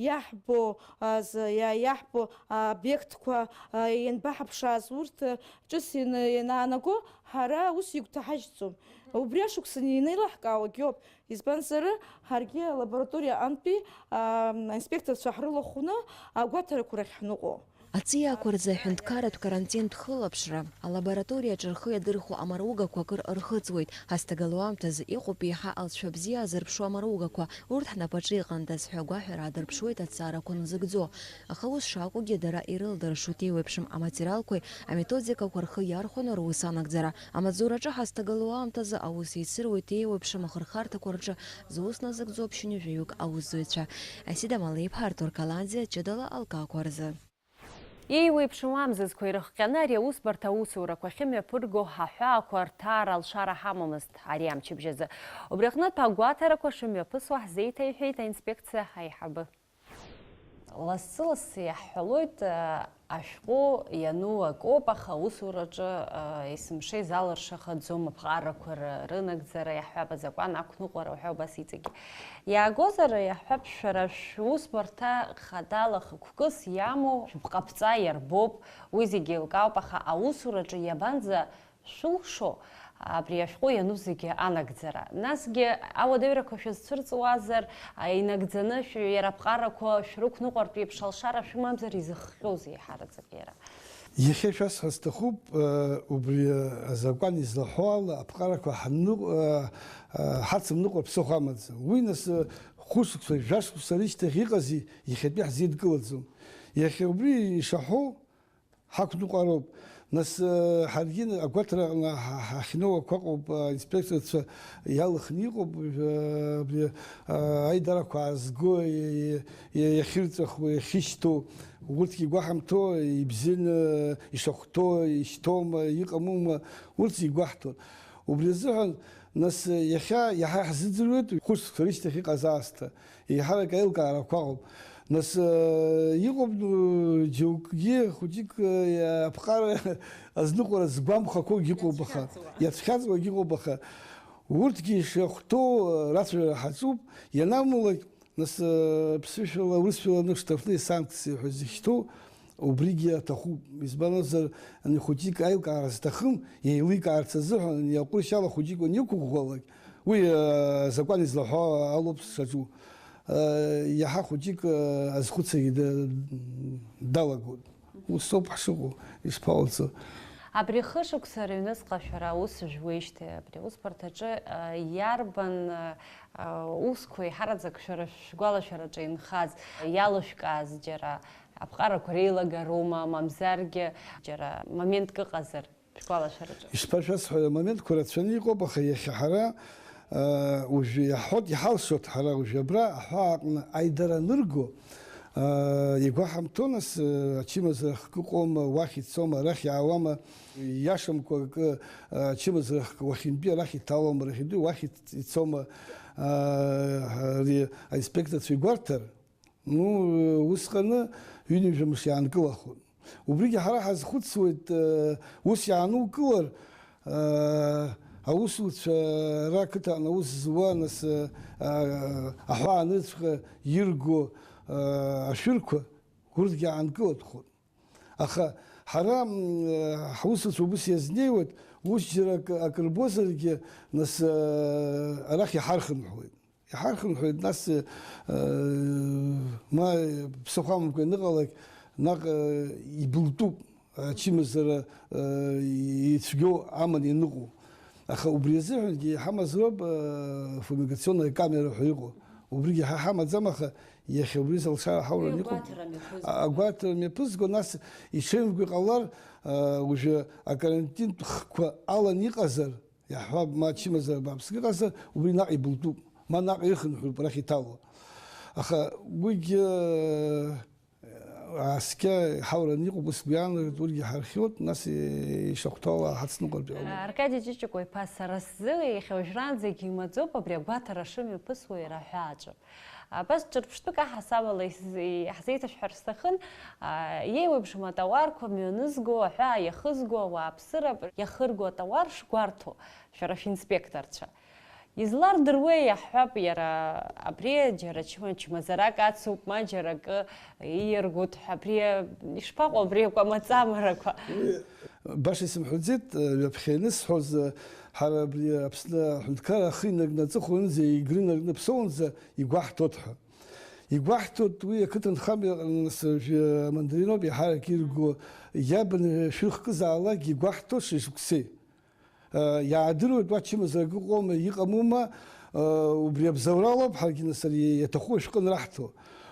иаҳбо, а, з-, иа-, иаҳбо, а, объектқәа, а, ианбаҳаԥшааз урҭ, а, ҿыц иан-, ианаанаго, ҳара ус игәҭаҳажьӡом. Убри ашықәсан инеилаҳкаауагьы ауп. Избанзар, ҳаргьы алабораториа аҟынтәи, а, аинспекторцәа ҳрылахәны агәаҭарақәа рахь ҳныҟәо. Аҵиаақәа рзы аҳәынҭқарратә карантинтә хылаԥшра, алабораториаҿы рхы иадырхәо амаругақәа акыр рхыҵуеит. Ҳазҭагылоу аамҭазы иҟоуп еиҳа алҵшәа бзиа азырԥшу амаругақәа, урҭ ҳнапаҿы иҟандаз ҳәа агәаҳәара аадырԥшуеит аҭҵаарақәа нзыгӡо. Аха ус шакәугьы, дара ирылдыршоит еиуеиԥшым аматериалқәеи аметодикақәа рхы иархәаны рус анагӡара. Амаҵзураҿы ҳазҭагылоу аамҭазы аус еицыруеит еиуеиԥшым ахырхарҭақәа рҿы зус назыгӡо ԥшьынҩажәаҩык аусзуҩцәа. Асида Малеиԥҳа, Артур Каланӡиа, ҷыдала алкаақәа рзы. Еиуеиԥшым амзызқәа ирыхҟьаны ари аусбарҭа аусурақәа ахьымҩаԥырго аҳәаақәа рҭаара алшара ҳамамызт ари амчыбжь азы. Убри аҟнытә агәаҭарақәа шымҩаԥысуа ҳзеиҭаиҳәеит аинспекциа аиҳабы. Лассы-лассы иаҳҳәалоит, ашәҟәы иану акоуп, аха аусураҿы есымша изалыршахаӡом аԥҟарақәа ры-, рынагӡара, иаҳҳәап, азакәан ақәныҟәара уҳәа убас иҵегьы. Иаагозар, иаҳҳәап, шәара шәусбарҭа хадала хықәкыс иамоу шәыԥҟаԥҵа иарбоуп, уи зегьы еилкаауп, аха аусураҿы иабанӡа шәылшо абри ашәҟәы иану зегьы анагӡара? Насгьы ауадаҩрақәа шәызцәырҵуазар, инагӡаны шәы-, иара аԥҟарақәа шәрықәныҟәартә еиԥш алшара шәымамзар, изыхҟьозеи еиҳараӡак иара? Иахьа шәасҳәар сҭахуп, э, убри азакәан излаҳәо ала, аԥҟарақәа ҳанныҟ-, э, э, ҳацымныҟәар ԥсыхәа амаӡам. Уи нас, э, хәышықәса, жәашықәса рышьҭахь иҟази иахьатәи ҳзеидкылаӡом. Иахьа убри ишаҳәо ҳақәныҟәароуп. Нас, э, ҳаргьы агәаҭара аҟны ҳа-, ҳахьнеиуақәа ыҟоуп, аинспекторцәа иалхны иҟоуп, э, абри, э, аидарақәа аазго, и-, и-, иахьырҵәахуа, иахьышьҭоу, урҭгьы игәаҳамҭо, ибзианы ишахәҭоу, ишьҭоума, иҟамума, урҭ зегь гәаҳҭон. Убри азыҳәан, нас, иахьа иаҳа иаҳзыӡырҩуеит хәышықәса рышьҭахь иҟаз аасҭа. Еиҳарак аилкаарақәа ыҟоуп. Нас, э, иҟоуп, э, џьоукгьы хәыҷык, э, аԥҟара азныҟәара згәамԥхақәоугьы ыҟоуп, аха, иацәхьаҵуагьы ыҟоуп, аха урҭгьы ишахәҭоу, э, рацәажәара ҳаҿуп, ианамулак, нас, э, ԥсышәала, урысшәала нык штрафные санкции ҳәа зыхьҭоу, убригьы аҭахуп. Избан акәзар, ани хәыҷык аилкаара зҭахым, еиликаарц азыҳәан, ани аҟәыршьала хәыҷык уаниқәыӷәӷәалак, уи, э, азакәан излаҳәо алоуп сшаҿу. Э, иаҳа хәыҷык, э, азхәыцрагьы да-, далагоит. Усоуп ҳшыҟоу, ишԥаҟауҵо? Абри хышықәса рыҩныҵҟа шәара аус жәуеижьҭеи абри аусбарҭаҿы, э, иарбан, э, э, усқәа еиҳараӡак шәара шәгәалашәараҿы инхаз, иалышәкааз џьара аԥҟарақәа реилагароума, мамзаргьы џьара моментк ыҟазар шәгәалашәараҿы? Ишԥашәасҳәара, амоментқәа рацәаны иҟоуп, аха иахьа ҳара, э, уажәы иаҳҳәоит, иҳалшоит ҳара уажәы абра аҳәаа аҟны аидара анырго, э, игәаҳамҭо нас, э, ачымазара хкы ыҟоума, уахь ицома, арахь иаауама, иашамкәа акы, э, ачымазара хкы уахьынтәи арахь иҭалома, арахьынтәи уахь иц-, ицома, э, ари аинспекторцәа игәарҭар, ну, усҟаны ҩынҩажәа мыш иаанкылахоит. Убригьы ҳара ҳазхәыцуеит, э, ус иаанукылар, э, аусуцәа ара ақыҭан аус зуа, нас, э, э, аҳәаа анырцәҟа ирго, э, ашәырқәа, урҭгьы аанкылатәхоит. Аха ҳара, м, э, ҳусуцәа убыс иазнеиуеит, ус џьара акы, акы рбозаргьы, нас, э, арахь иҳархынҳәуеит. Иҳархынҳәуеит, нас, э, ма ԥсыхәа амамкәа ианыҟалак, наҟ, э, ибылтәуп, ачымазара, э, ицәгьоу аман ианыҟоу. Аха убри азыҳәангьы иҳамазароуп, э, фумигационная камера ҳәа иҟоу. Убригьы ҳа ҳамаӡам, аха иахьа убри залшара ҳаура Уи иҟоуп. Агәаҭара мҩаԥызго. А-, агәаҭара мҩаԥызго, нас иҽеимгәа иҟалар, э, уажәы акарантинтә хқәа алан иҟазар, иаҳҳәап, ма ачымазара бааԥск ыҟазар, убри наҟ ибылтәуп, ма наҟ ирхынҳәроуп арахь иҭало. Аха уигьы, э, Ааскьа иҳаураны иҟоуп, ус гәы иаанагоит, урҭгьы ҳархиоит, нас ишахәҭоу ала ҳацныҟәартә иҟалоит. Аркади Ҷыҷыкәа-иԥа, сара сзы иахьа уажәраанӡагьы имаӡоуп абри агәаҭара шымҩаԥысуа иара аҳәааҿы. Абас ҿырԥштәык аҳасабала ис-, иаҳзеиҭашәҳәар сҭахын, а, еиуеиԥшым атауарқәа мҩанызго, аҳәаа иахызго ауааԥсыра иахырго атауар шгәарҭо, шәара шәинспекторцәа. Излардыруеи, иаҳҳәап, иара абри џьара чма-, чмазарак ацуп, ма џьара акы ииаргоит ҳәа, абри ишԥаҟоу абри акәамаҵамарақәа? Уи баша исымҳәаӡеит, ҩаԥхьа ианысҳәоз, ҳара абри Аԥсны аҳәынҭқарра ахы инаркны аҵыхәанӡа игры инаркны аԥсоунӡа игәаҳҭоит ҳәа. Игәаҳҭоит уи ақыҭанхамҩа, нас, амандариноуп иаҳарак ирго, иаб анышәырхкызаалак игәаҳҭоит шықәсеи. Иаадыруеит, уа чымазарак ыҟоума, иҟамума, убри абзоуралоуп ҳаргьы нас ари иаҭаху ашәҟәы анраҳҭо.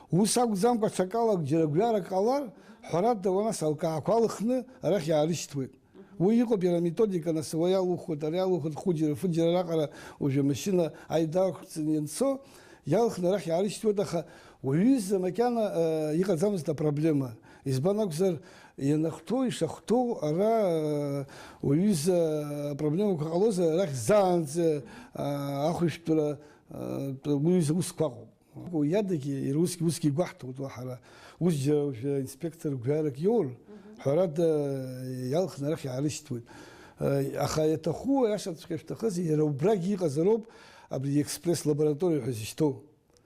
Ус акәӡамкәа, аҽакала џьара гәҩарак ҟалар, ҳәарада, уа нас алкаақәа алхны арахь иаарышьҭуеит. Уи иҟоуп иара аметодика, нас уа иалухуеит, ара иалухуеит, хәыџьара, фыџьара раҟара уажәы амашьына аидара ақәҵаны ианцо, иалхны арахь иаарышьҭуеит, аха уаҩыза макьана, э, иҟаӡамызт апроблема. Избан акәзар, ианахәҭоу, ишахәҭоу, ара, э, уаҩыза апроблемақәа ҟалозар, арахь заанаҵы, э, ахәышәтәра, э, уаҩыза усқәа ыҟоуп. Иадагьы, иара усгьы, усгьы игәаҳҭоит уа ҳара. Ус џьара уажәы инспектор гәҩарак иоур, ҳәарада, иалхны арахь иаарышьҭуеит. Э, аха иаҭаху, аиашаҵәҟьа шәҭахыз, иара убрагь иҟазароуп абри иекспресс-лабораториа ҳәа зышьҭоу.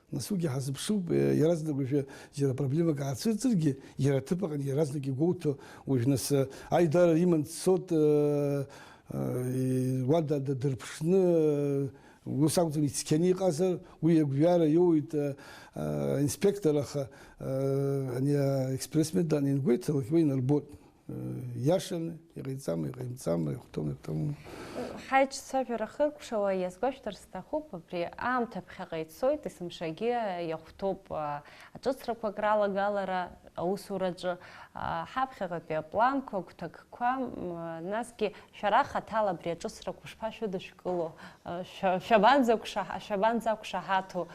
Нас уигьы ҳазыԥшуп, э, иаразнак уажәы џьара проблемак аацәырҵыргьы, иара аҭыԥ аҟны иаразнак игәоуҭо, уажә нас, э, аидара иман дцот, э, э, уа да-, да-, дырԥшны, э, ус акәӡам, ицқьаны иҟазар, уи агәҩара иоуит, э, э, инспектор, аха, э, ани аекспрессмен данингәеиҭалак, уи инарбоит. Иашаны, иҟаиҵама, иҟаимҵама, ихәҭоума, ихәҭоума. Ҳаиҿцәажәара хыркәшауа иазгәашәҭар сҭахуп, абри аамҭа ԥхьаҟа ицоит, есымшагьы иахәҭоуп, а, аҿыцрақәак ралагалара аусураҿы, а, ҳаԥхьаҟатәи апланқәа, агәҭакқәа, м, насгьы шәара хаҭала абри аҿыцрақәа шԥашәыдышәкыло, а, шәа-, шәабанӡақәшаҳа-, шәабанӡақәшаҳаҭу?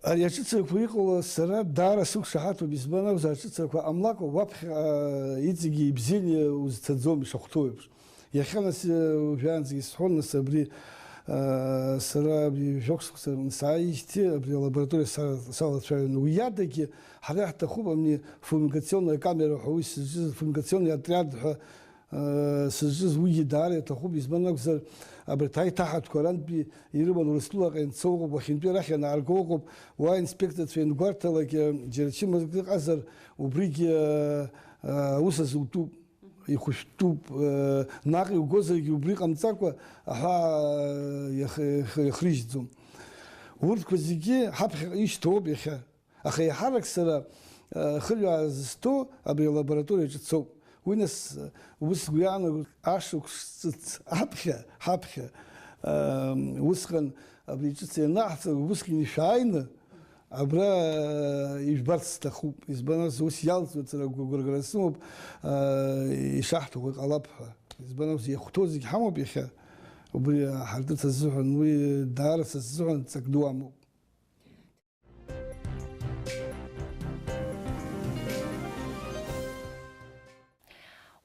Ари аҿыцрақәа иҟало сара даара сықәшаҳаҭуп, избан акәзар, аҿыцрақәа ҟамлакәа уаԥхьаҟа иҵегьы ибзианы узцаӡом, ишахәҭоу еиԥш. Иахьа нас, э, уажәраанӡагьы исҳәон, нас абри, э, сара абри жәохә шықәса сааижьҭеи абри алабораториа са-, салацәажәон. Уи адагьы ҳара иаҳҭахуп абни фумигационная камера ҳәа уи сызҿыз, фумигационный отряд ҳәа сызҿыз уигьы даара иаҭахуп, избан акәзар, абарҭ аиҭаҳатәқәа арантәи ирыман Урыстәылаҟа ианцо ыҟоуп, уахьынтәи арахь ианаарго ыҟоуп, уа инспекторцәа иангәарҭалак, џьара чымазк ыҟазар, убригьы аус азутәуп, ихәышәтәуп, наҟ иугозаргьы убри ҟамҵакәа аҳәаа иах-, иах-, иахрыжьӡом. Урҭқәа зегьы ҳаԥхьаҟа ишьҭоуп иахьа. Аха еиҳарак сара, э, хырҩаа зысҭо абри алабораториа ҿыцоуп. Уи нас, э, ус сгәы иаанагоит, ашықәс ҿыц аԥхьа, ҳаԥхьа, э, усҟан абри ҿыц ианаҳҵо, усҟан ишәааины абра, э, ижәбарц сҭахуп. Избан ус иалҵуеит, сара гәы-, гәырӷьара сымоуп, э, ишаҳҭаху иҟалап ҳәа. Избан ус иахәҭоу зегь ҳамоуп иахьа. Убри ҳаркырц азыҳәан, уи даара са сзыҳәан ҵак ду амоуп.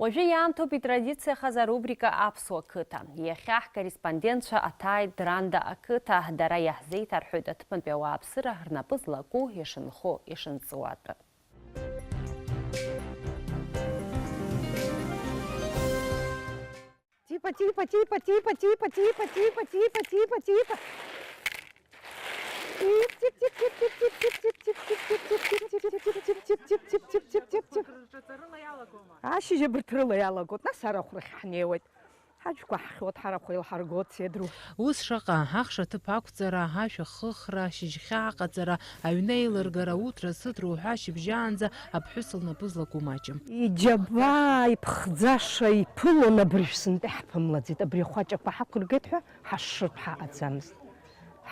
Уажәы иаамҭоуп итрадициахаз арубрика Аԥсуа қыҭа. Иахьа ҳкорреспондентцәа аҭааит Дранда ақыҭа, дара иаҳзеиҭарҳәоит аҭыԥантәи ауааԥсыра рнапы злаку, ишынхо, ишынҵуа атәы. Типа, типа, типа, типа, типа, типа, типа, типа, типа, типа. Тип, тип, тип, тип. Ашьыжь абырҭ рыла иалагоит, нас арахә рахь ҳнеиуеит. Ҳаџьқәа ҳхьуеит, ҳарахә еилҳаргоит, седру. Ус шаҟа, ахша ҭыԥ ақәҵара, ашәа хыхра, шьыжьхьа аҟаҵара, аҩны еилыргара, уҭра-сыҭра уҳәа шьыбжьаанӡа аԥҳәыс лнапы злаку маҷым. Иџьабаа иԥхӡаша иԥылон, абыржә сынтәа иаҳԥымлаӡеит, абри ахәаҷақәа ҳақәыргеит ҳәа ҳашшыртә ҳаҟаӡамызт.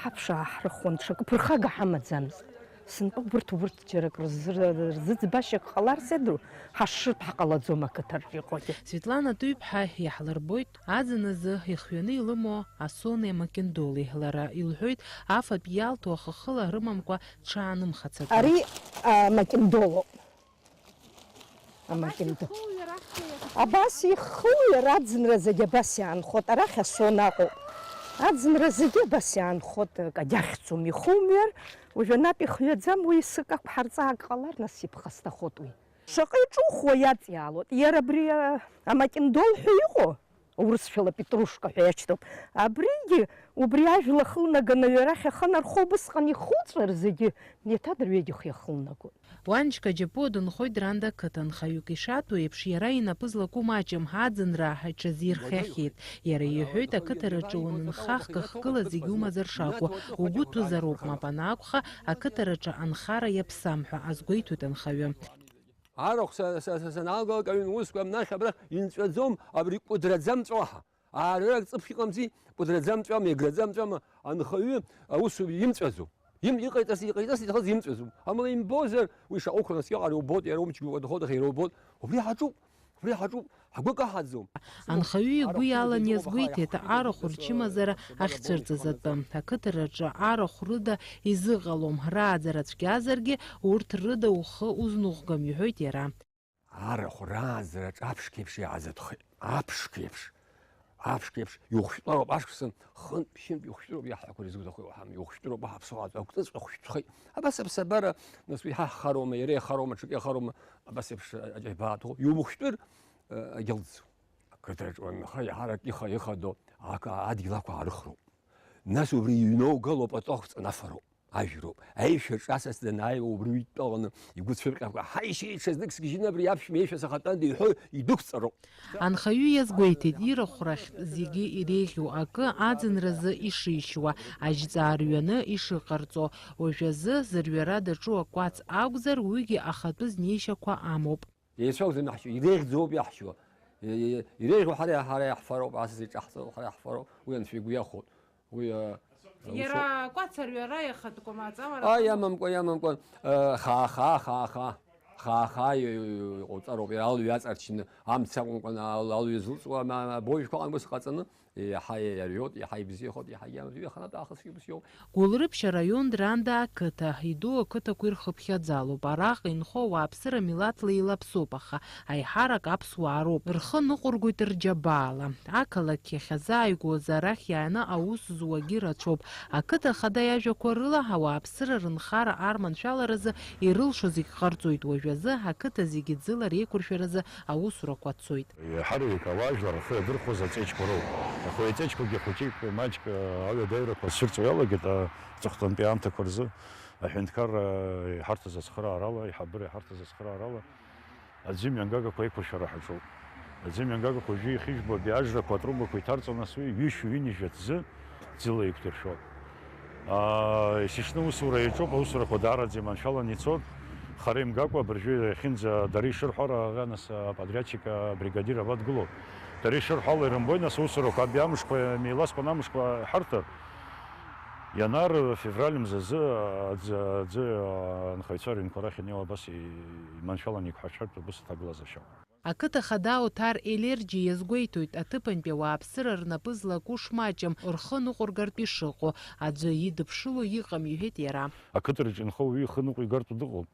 Ҳаԥшаа ҳрыхуан, ҽакы ԥырхага ҳамаӡамызт. Сынтәа убырҭ, убырҭ џьара акры рзы-, рзыӡбашьак ҟалар седру, ҳашшыртә ҳаҟалаӡом ақыҭаҿ иҟоугьы. Светлана Туиԥҳа иаҳлырбоит аӡын азы ихҩаны илымоу асонеи амакьындоли. Лара илҳәоит, афатә иалҭо ахахыла рымамкәа дшаанымхац атәы. Ари, а, макьындолоуп. Амакьындо. Абас ихыҩар аӡынра зегьы абас иаанхоит, арахь асо наҟоуп. Аӡынра зегьы абас иаанхоит, кадь ахьӡума ихумҩар, уажәы анап ихҩаӡам, уи сык ақәҳарҵаак ҟалар, нас иԥхасҭахоит уи. Шаҟа иҿухуа иаҵиаалоит. Иара абри, а, амакьындол ҳәа иҟоу, урысшәала петрушка ҳәа иашьҭоуп. Абригьы убри ажәла ахылнаганы аҩарахь ахы анархо убысҟан ихуҵәар зегьы, еиҭа дырҩегьых иахылнагоит. Уанчка Џьапуа дынхоит Дранда ақыҭа нхаҩык. Ишаҭо еиԥш, иара инапы злаку маҷым, аӡынра аҽазирхиахьеит. Иара иҳәоит, ақыҭараҿы уанынхах, кыхгыла зегь умазар шакәу, угәы ҭәызароуп, мап анакәха, ақыҭараҿы анхара иаԥсам ҳәа азгәеиҭоит анхаҩы. Арахә са, са, са, санаалгалак аҩн усқәа амнахь абрахь инҵәаӡом, абри кәыдраӡа амҵәо аҳа. Аарҩарак ҵыԥх иҟамзи, кәыдраӡа амҵәама, еграӡа амҵәама, анхаҩы аусура имҵәаӡом. Им-, иҟаиҵаз, иҟаиҵаз иҭахыз имҵәаӡом. Амала имбозар, уи шаҟа уқәра наскьо аҟара иубоит, иара умчгьы уадахоит, аха иара убоит. Убри ҳаҿуп, убри ҳаҿуп, ҳгәы каҳаӡом. Анхаҩы игәы иалан иазгәеиҭеит, арахә рчымазара ахьцәырҵыз атәы. Ақыҭараҿы арахә рыда изыҟалом, рааӡара цәгьазаргьы, урҭ рыда ухы узнуӷгам, иҳәоит иара. Арахә рааӡараҿ аԥшқа еиԥш иаазатәхеит. Аԥшқа еиԥш. Аԥшқа еиԥш. Иухәшәтәароуп ашықәсан, хынтә, ԥшьынтә иухәшәтәыроуп, иаҳҳәақәо ирызгәаҭахоит уаҳам. Иухәшәтәыроуп, аҳаԥсуаа аҵәа ақәҵыҵәҟьа хәшәтәхеит. Абас аԥсабара, нас уи ҳа ҳхароума, иара ихароума, ҽак иахароума, абас еиԥш аџьабаа ҭыхо. Иумыхәшәтәыр, агьалҵӡом. Ақыҭаҿ уанынха, еиҳарак иха-, ихадоу ак-, адгьыл ақәаарыхроуп. Нас убри иҩноугалоуп, атәахә ҵанафароуп. Ажәроуп. Аишәаҿ асас данааиуа убри уи дтәаланы игәы цәырҟьамкәа, ҳаи, шьеиҽазнык сгьежьны абри аԥшәма иишәа сахатәанда иҳәо идәықәҵароуп. Анхаҩы иазгәеиҭеит, ирахә рахьтә зегьы иреиӷьу акы аӡынразы ишишьуа, ажьҵаа рҩаны ишыҟарҵо, уажәазы зырҩара даҿу акәац акәзар, уигьы ахатәы знеишьақәа амоуп. Еицәоу зымҩа ҳшьо, иреиӷьӡоуп иаҳшьо. Е-, е-, иреиӷьу ҳара, ҳара иаҳфароуп, асас иҿаҳҵо ҳара иаҳфароуп, уи анцәа игәы иахәоит. Уи, а, иара ус- акәац арҩара иахатәқәа маҵура. Ааи, амамкәа, иамамкәа, а, хаа-хаа, хаа-хаа. Хаа-хаа и-, и-, иҟауҵароуп, иара алҩа аҵарчны, амца акәымкәан, ал-, алҩа зылҵуа, ма-, ма-, абоижәқәа аҟан ус ҟаҵаны, иаҳа иариот, иаҳа ибзиахот, иаҳа иамазеи, иаханатә аахысгьы ус иоуп. Гәылрыԥшь араион Дранда ақыҭа, иду ақыҭақәа ирхыԥхьаӡалоуп. Араҟа инхо ауааԥсыра милаҭла еилаԥсоуп, аха аиҳарак аԥсуаа роуп. Рхы ныҟәыргоит рџьабаала. Ақалақь ахьазааигәоз арахь иааны аус зуагьы рацәоуп. Ақыҭа ахада иажәақәа рыла, ауааԥсыра рынхара арманшәаларазы ирылшо зегь ҟарҵоит. Уажәазы ақыҭа зегьы ӡыла реиқәыршәаразы аусурақәа цоит. Иаҳараҩык ауаажәлар рхы иадырхәоз аҵеџьқәа роуп. Аха уи аҵеџьқәагьы хәыҷык, маҷк, а, аҩадаҩрақәа цәырҵуа иалагеит, а, аҵыхәтәантәи аамҭақәа рзы аҳәынҭқарра иҳарҭаз ацхыраарала, аиҳабыра иҳарҭаз ацхыраарала, аӡы мҩангагақәа аиқәыршәара ҳаҿуп. Аӡы мҩангагақәа уажәы ихыжәбо абри ажрақәа, атрубақәа иҭарҵо, нас уи ҩышәи ҩынҩажәа ҭӡы ӡыла еиқәдыршәоит. Аа, есышьны усура иаҿуп, аусурақәа даараӡа иманшәаланы ицоит. Хара имгакәа, абыржәы иахьынӡа дара ишырҳәо ара, нас аподриадчик, абригадир абадгыло. Дара ишырҳәо ала ирымбои, нас аусурақәа абри амшқәа, меиласқәан амшқәа иҳарҭар, ианар, февраль мзазы аӡы, аӡы анхаҩцәа рыҩнқәа рахь инеиуа абас иманшәаланы иқәҳаршәартә убыс аҭагылазаашьа. Ақыҭа хада Оҭар Елерџьиа иазгәеиҭоит, аҭыԥантәи ауааԥсыра рнапы злаку шмаҷым, рхы ныҟәыргартә ишыҟоу, аӡәы идыԥшыло иҟам, иҳәеит иара. Ақыҭараҿы инхо уаҩы ихы ныҟәигартә дыҟоуп.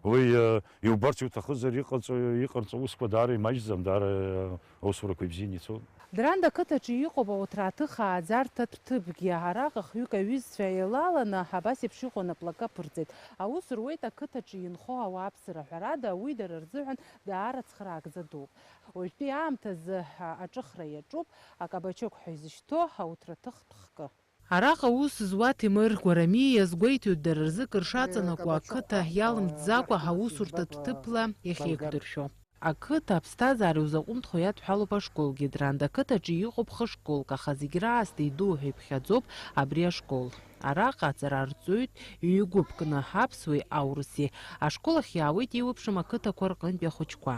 Уи, э, иубарц иуҭахызар, иҟаҵо, иҟарҵо усқәа даара имаҷӡам, даара, э, аусурақәа ибзианы ицоит. Дранда ақыҭаҿы иҟоуп ауҭраҭых ааӡарҭатә ҭыԥгьы. Араҟа хҩык аҩызцәа еилаланы абас еиԥш иҟоу анаплакы аԥырҵеит. Аус руеит ақыҭаҿы инхо ауааԥсыра, ҳәарада, уи дара рзыҳәан даара цхыраагӡа дууп. Уажәтәи аамҭазы аҿыхра иаҿуп, акабачок ҳәа изышьҭоу ауҭраҭыхтә хкы. Араҟа аус зуа Ҭемыр Гәарамиа иазгәеиҭоит, дара рзы кыр шаҵанакуа, ақыҭа иалымҵӡакәа аусурҭатә ҭыԥла иахьеиқәдыршәо. Ақыҭа аԥсҭазаара иузаҟәымҭхо иадҳәалоуп ашколгьы. Дранда ақыҭаҿы иҟоуп хышколк, аха зегь раасҭа идуу ҳәа иԥхьаӡоуп абри ашкол. Араҟа аҵара арҵоит ҩ-гәыԥкны, аԥсуеи аурыси. Ашкол ахь иаауеит еиуеиԥшым ақыҭақәа рҟынтәи ахәыҷқәа.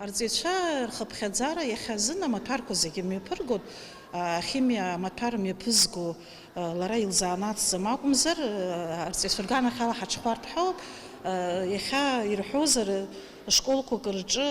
Арҵаҩцәа рхыԥхьаӡара иахьазын амаҭәарқәа зегьы мҩаԥыргоит, ахимиа амаҭәар мҩаԥызго лара илзанааҭӡам акәымзар, арҵаҩцәа рганахьала ҳаҽхәарҭоуп, иахьа ирҳәозар, школқәак рҿы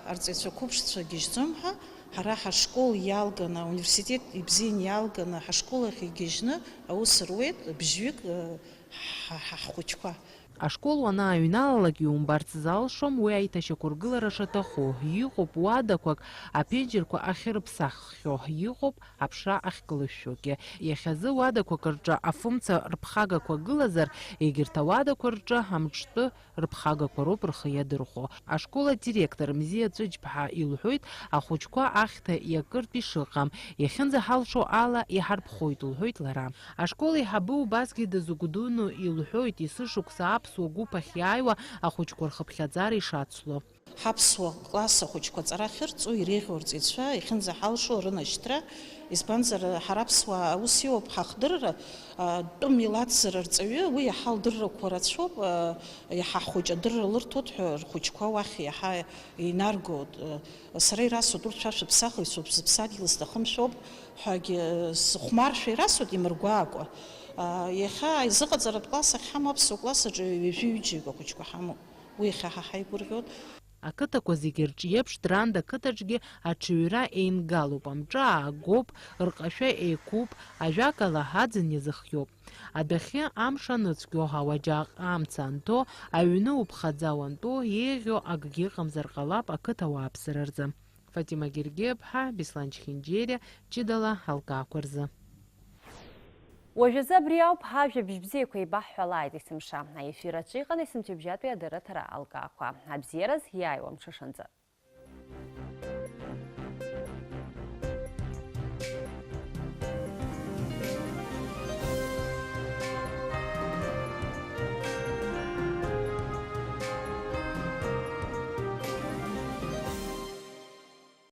арҵаҩцәа қәыԥшцәа гьежьӡом ҳәа, ҳара ҳашкол иалганы, ауниверситет ибзианы иалганы ҳашкол ахь игьежьны аус руеит бжьҩык ҳа, ҳа, ҳхәыҷқәа. Ашкол уанааҩналалак иумбарц залшом уи аиҭашьақәыргылара шаҭаху. Иҟоуп уадақәак аԥенџьырқәа ахьырыԥсаххьоу, иҟоуп аԥшра ахькылышәшәогьы. Иахьазы уадақәак рҿы афымца рԥхагақәа гылазар, егьырҭ ауадақәа рҿы амҿтәы рыԥхагақәа роуп рхы иадырхәо. Ашкол адиректор Мзиа Ҵәыџьԥҳа илҳәоит, ахәыҷқәа ахьҭа иакыртә ишыҟам, иахьынӡаҳалшо ала иҳарԥхоит, лҳәоит лара. Ашкол еиҳабы убасгьы дазыгәдуны илҳәоит, есышықәса аԥсуа гәыԥ ахьиааиуа ахәыҷқәа рхыԥхьаӡара ишацло. Ҳаԥсуа класс ахәыҷқәа аҵара ахьырҵо иреиӷьу арҵаҩцәа иахьынӡаҳалшо рынашьҭра, избанзар, ҳара аԥсуаа аус иоуп ҳахдырра, а, тәым милаҭзар арҵаҩы уи иаҳа лдыррақәа рацәоуп, а, иаҳа ҳхәыҷ адырра лырҭоит ҳәа рхәыҷқәа уахь иаҳа инаргоит. Сара ирасҳәоит, урҭ шәа шәыԥсахит, шәзыԥсадгьыл сҭахым шәоуп ҳәагьы сыхәмаршәа ирасҳәоит имыргәаакәа. А, иахьа аизыҟаҵаратә класс ахьҳамоу аԥсуа класс аҿы ҩажәи ҩыџьа ахәыҷқәа ҳамоуп. Уи иахьа ҳа ҳаигәырӷьоит. Ақыҭақәа зегьы рҿы иеиԥш, Дранда ақыҭаҿгьы аҽаҩра еингалоуп, амҿы аагоуп, рҟашәа еиқәуп, ажәакала, аӡын иазыхиоуп. Адәахьы амш аныцәгьо, ауаџьаҟ амца анҭо, аҩны уԥхаӡа уантәо, еиӷьу акгьы ыҟамзар ҟалап ақыҭа ауааԥсыра рзы. Фатима Гергиаԥҳа, Беслан Чхинџьериа, ҷыдала алкаақәа рзы. Уажәазы абри ауп, ажәабжь бзиақәа еибаҳҳәалааит есымша. Аефир аҿы иҟан есымчыбжьатәи адырраҭара алкаақәа. Абзиараз, иааиуа мҽышанӡа.